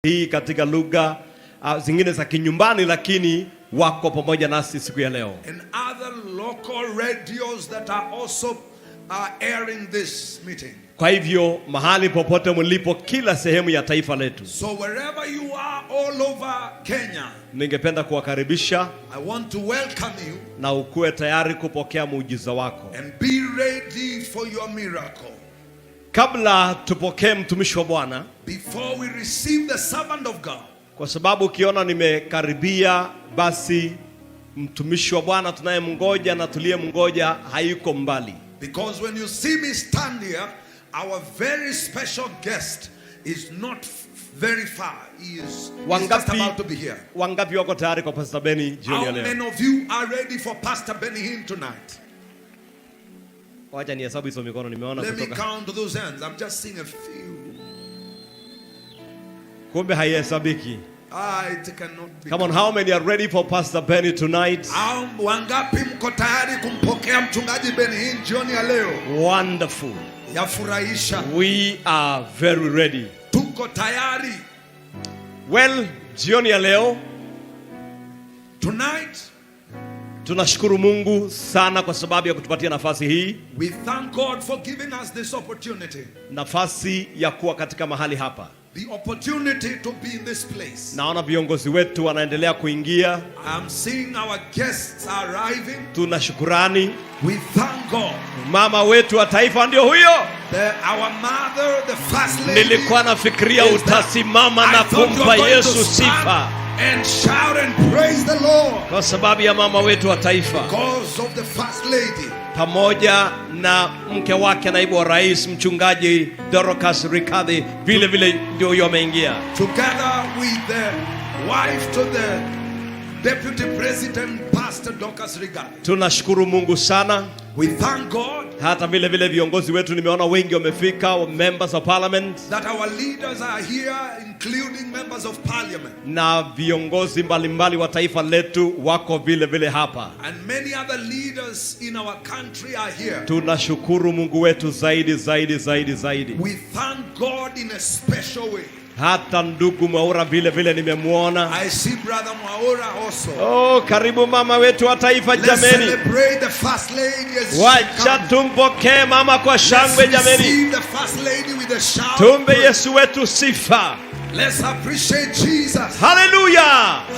Hii katika lugha zingine za kinyumbani, lakini wako pamoja nasi siku ya leo. And other local radios that are also airing this meeting. Kwa hivyo mahali popote mlipo, kila sehemu ya taifa letu, So wherever you are all over Kenya, ningependa kuwakaribisha I want to welcome you na ukuwe tayari kupokea muujiza wako. And be ready for your miracle. Kabla tupokee mtumishi wa Bwana, Before we receive the servant of God, kwa sababu ukiona nimekaribia, basi mtumishi wa Bwana tunayemngoja na tuliyemngoja hayuko mbali. Because when you see me stand here, our very special guest is not very far. He's just Wangapi, about to be here. Wangapi wako tayari kwa Pastor Benny jioni ya How leo? many of you are ready for Pastor Benny Hinn tonight? Wacha nihesabu hizo mikono, nimeona Let me kutoka. Count those hands. I'm just seeing a few. Kumbe haihesabiki. Ah, it cannot be. Come on, how many are ready for Pastor Benny tonight? Wangapi mko tayari kumpokea mchungaji Benny Hinn jioni ya leo? Wonderful. Yafurahisha. We are very ready. Tuko tayari. Well, jioni ya leo Tonight tunashukuru Mungu sana kwa sababu ya kutupatia nafasi hii, we thank God for giving us this opportunity. Nafasi ya kuwa katika mahali hapa. The opportunity to be in this place. Naona viongozi wetu wanaendelea kuingia. I'm seeing our guests arriving. Tuna shukurani. We thank God. Mama wetu wa taifa ndio huyo. Our mother, the first lady, Nilikuwa nafikiria is there. utasimama na I thought you kumpa were going to Yesu stand sifa and shout and praise the Lord kwa sababu ya mama wetu wa taifa because of the first lady, pamoja na mke wake naibu wa rais mchungaji Dorcas Rigathi, vile vile ndio huyo ameingia. Together with the wife to the deputy president, Pastor Dorcas Rigathi. Tunashukuru Mungu sana. We thank God Hata vile vile viongozi wetu nimeona wengi wamefika, members of parliament that our leaders are here, including members of parliament na viongozi mbalimbali wa taifa letu wako vile vile hapa. And many other leaders in our country are here. Tunashukuru Mungu wetu zaidi zaidi zaidi zaidi. We thank God in a special way. Hata ndugu Mwaura vile vile nimemwona. I see Brother Mwaura also. Oh, karibu mama wetu wa taifa Let's jameni. celebrate the first lady as she Wacha comes. tumpokee mama kwa shangwe Let's jameni. receive the first lady with a shout. Tumpe Yesu wetu sifa. Let's appreciate Jesus. Haleluya.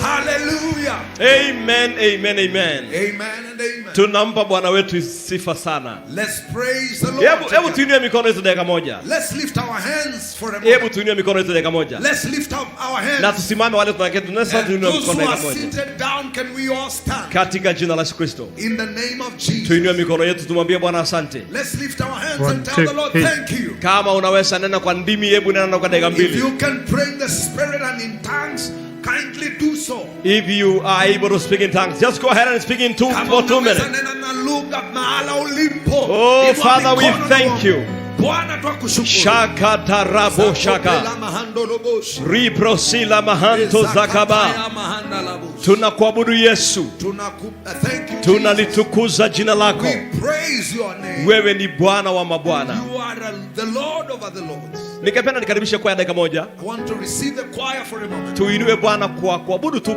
Hallelujah. Amen, amen, amen. Amen and amen. Tunampa Bwana wetu sifa sana. Let's praise the Lord Hebu hebu together. tuinue mikono yetu dakika moja. Let's lift our hands for a Hebu moment. tuinue mikono yetu dakika moja. Let's lift up our Na hands. tusimame wale tunaketi. Tunaweza And tuinue those mikono who dakika are moja. seated down, can we all stand? Katika jina la Yesu Kristo. In the name of Jesus. Tuinue mikono yetu tumwambie Bwana asante. Let's lift our hands One, and tell two, the Lord, three. thank you. Kama unaweza nena kwa ndimi, hebu nena kwa dakika If mbili. you can pray in the spirit and in tongues, kindly do so. If you are able to speak in tongues, just go ahead and speak in two Kama for 2 unaweza minutes. nena na lugha mahala ulipo. Oh, Inua Father, we mikono na thank uombe. you. Bwana twakushukuru. Shaka tarabo shaka. Zakopela mahandoloboshi. Riprosila mahanto zakaba. Zakataya mahandalaboshi. Tunakuabudu Yesu. Thank you, Jesus. Tunalitukuza jina lako. We praise your name. Wewe ni Bwana wa mabwana. You are the Lord over the lords. Ningependa nikaribishe kwaya dakika moja. I want to receive the choir for a moment. Tuinue Bwana kwa kuabudu tu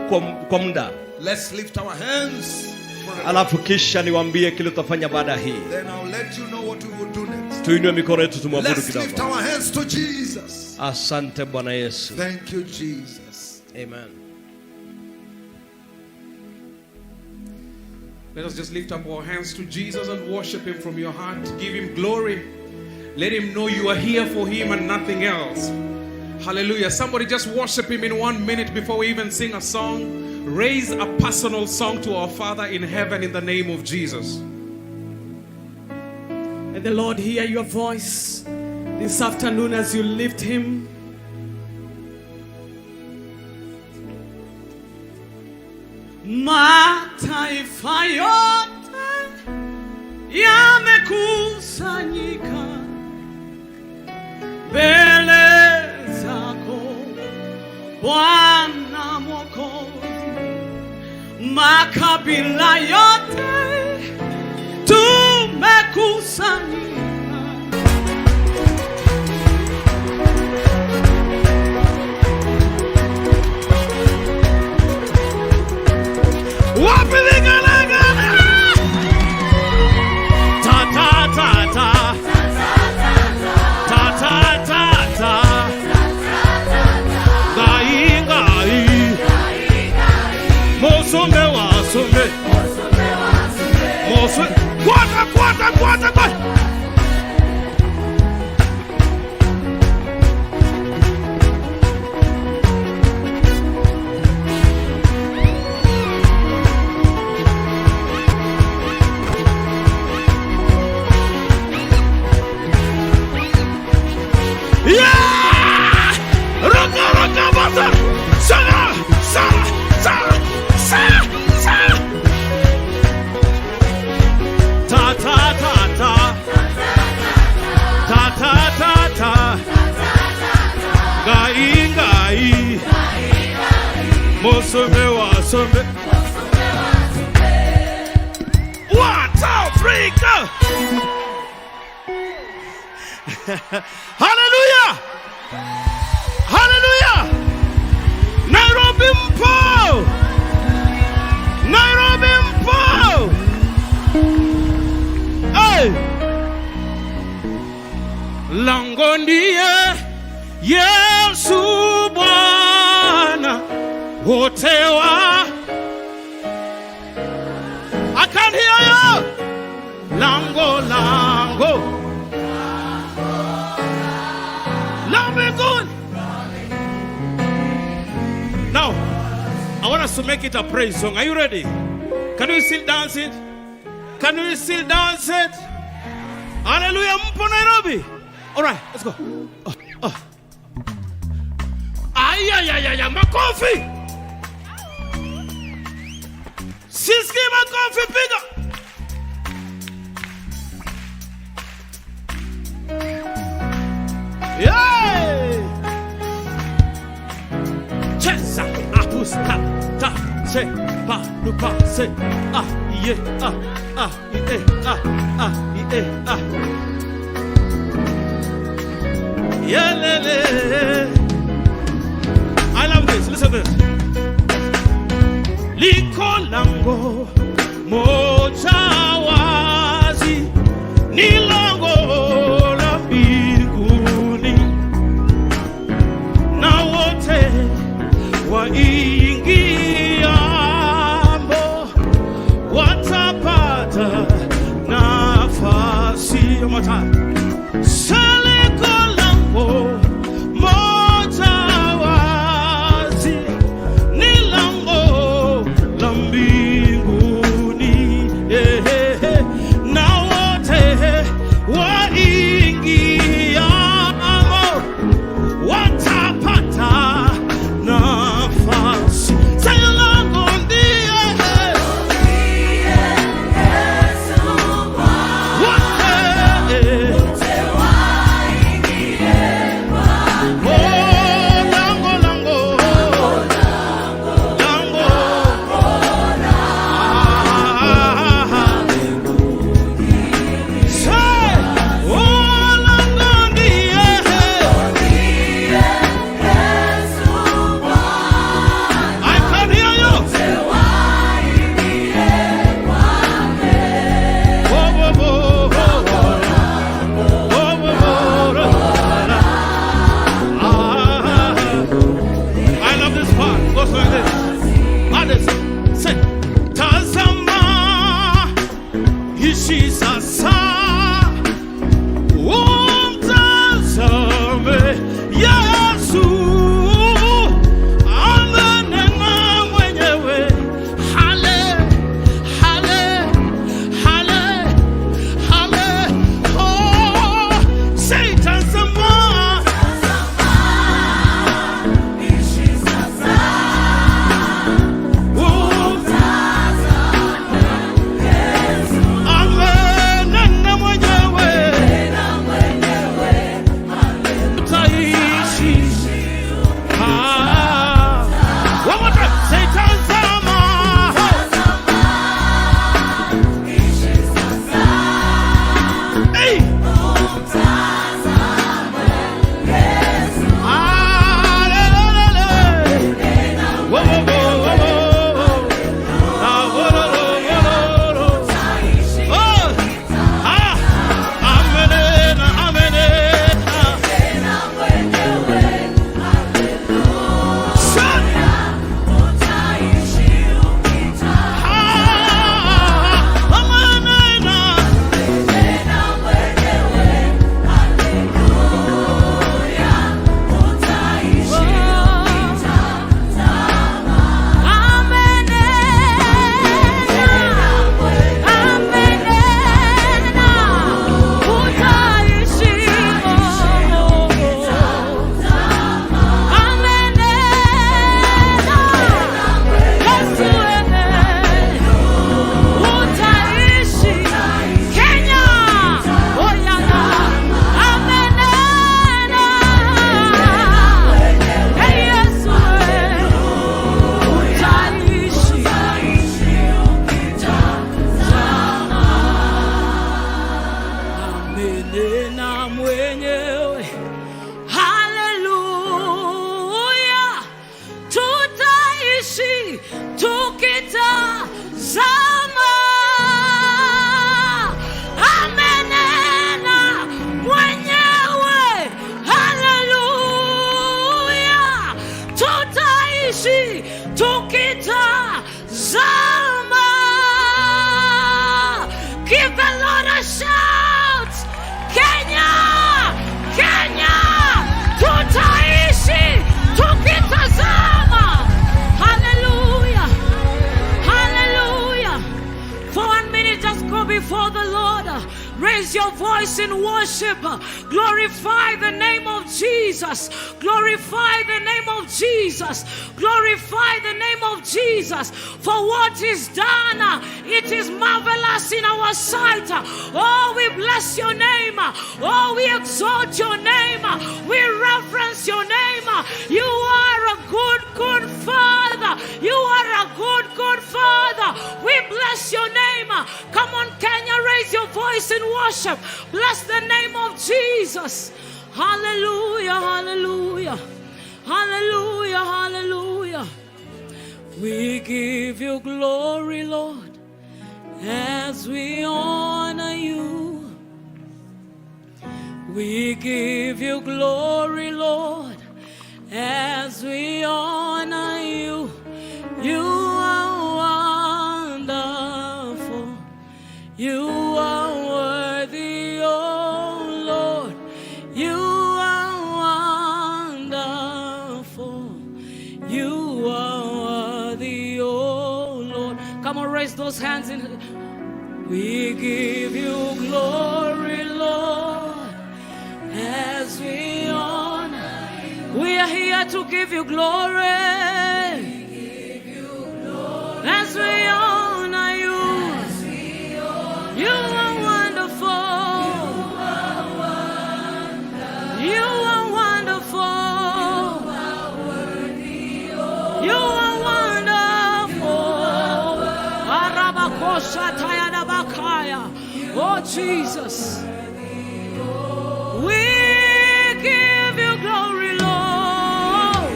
kwa muda. Let's lift our hands for a moment. Alafu kisha niwaambie kile tutafanya baada ya hii. Then I'll let you know what we will do next. Tuinue mikono yetu tumwabudu Let's lift kidogo. our hands to Jesus. Asante Bwana Yesu. Thank you, Jesus. Amen. Let us just lift up our hands to Jesus and worship Him from your heart. Give Him glory. Let Him know you are here for Him and nothing else. Hallelujah. Somebody just worship Him in 1 minute before we even sing a song. Raise a personal song to our Father in heaven in the name of Jesus. Let the Lord hear your voice this afternoon as you lift him. Mataifa yote yamekusanyika mbele zako Bwana Mwokozi, makabila yote tumekusanyika. Faster. Sa, sa, sa, sa, sa. Ta, ta, ta, ta. Ta, ta, ta, ta. Ngai, ngai. Mosome wasome. 1, 2, 3, go. Hallelujah! Hallelujah! Nairobi mpo! Nairobi mpo! Hey! Lango ndiye Yesu Bwana wote wa I can't hear you! Lango, lango. La mbinguni. Now, I want us to make it a praise song. Are you ready? Can we still dance it? Can we still dance it? Hallelujah, mpo Nairobi. All right, let's go. Oh, oh. Ay, ay, ay, ay, ay, makofi. Sisikii makofi, piga. Yeah! Cheza, ahusta, ta, se, pa, lu, pa, se, a, ye, a, I, e, a, I, e, a. Yelele. I love this. Listen to this. Liko lango moja wazi, ni lango la mbinguni, na wote waingiamo watapata nafasi. One more time. Liko lango moja wazi, ni lango la mbinguni, eh, eh, eh, na wote waingiamo watapata nafasi. Tutaishi tukitazama. Give the Lord a shout. Kenya, Kenya, tutaishi tukitazama. Hallelujah. Hallelujah. For 1 minute, just go before the Lord. Raise your voice in worship. Glorify the name of Jesus. Glorify the name of Jesus. Glorify the name of Jesus. For what is done, it is marvelous in our sight. Oh, we bless your name. Oh, we exalt your name. We reverence your name. You are a good, good Father. You are a good, good Father. We bless your name. Come on, Kenya, raise your voice in worship. Bless the name of Jesus. Hallelujah, hallelujah. Hallelujah, hallelujah. We give you glory, Lord, as we honor you. We give you glory, Lord, as we honor you. You are wonderful. You are worthy, oh Lord. You are wonderful. You are worthy, oh Lord. Come on, raise those hands in. We give you glory, Lord, as we honor. We are here to give you glory. As we honor you. You are wonderful. You are wonderful. You are wonderful. Arabakosha tayadabakaya. Oh Jesus. We give you glory, Lord.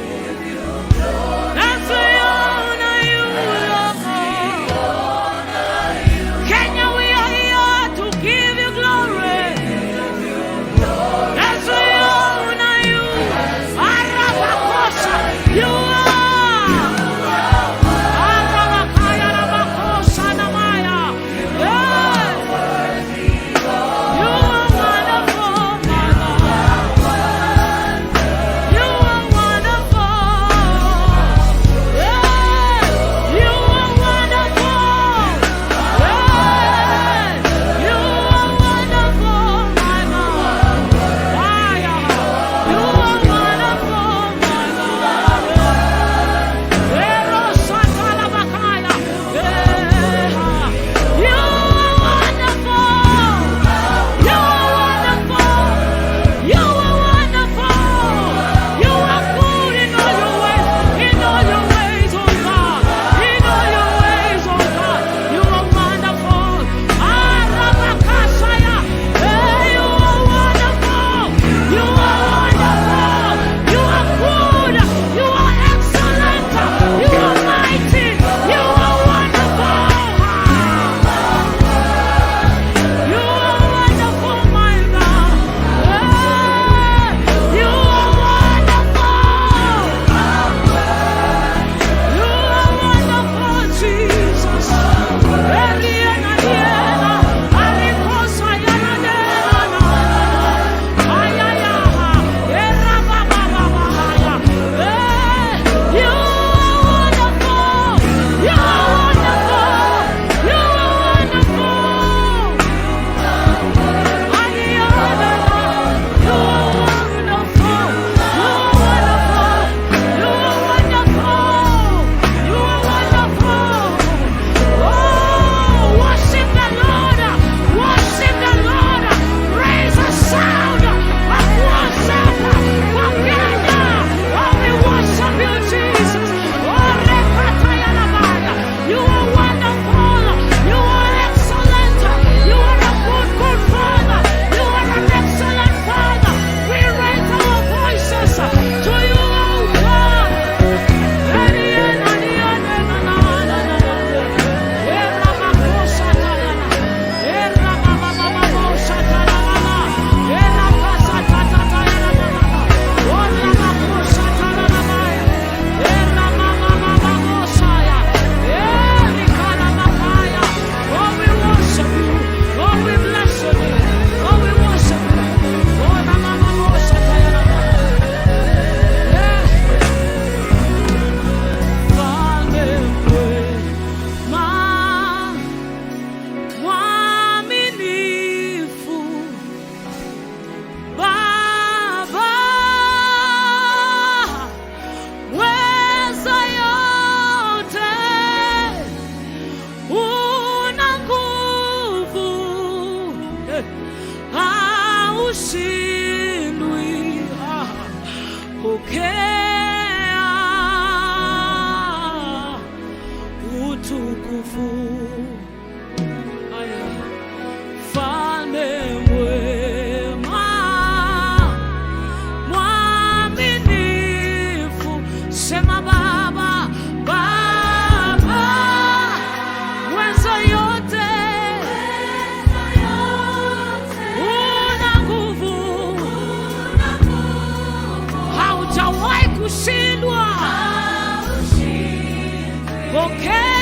As we honor you, Lord. Kenya, we are here to give you glory. As we honor you, Arabakosha, you are. Arabakaya, Rabakosha, Namaya. Hey. You Pokea utukufu. Aya. Mfalme mwema, mwaminifu, sema Baba, Baba, mweza yote, una nguvu, haujawahi kushindwa. Pokea.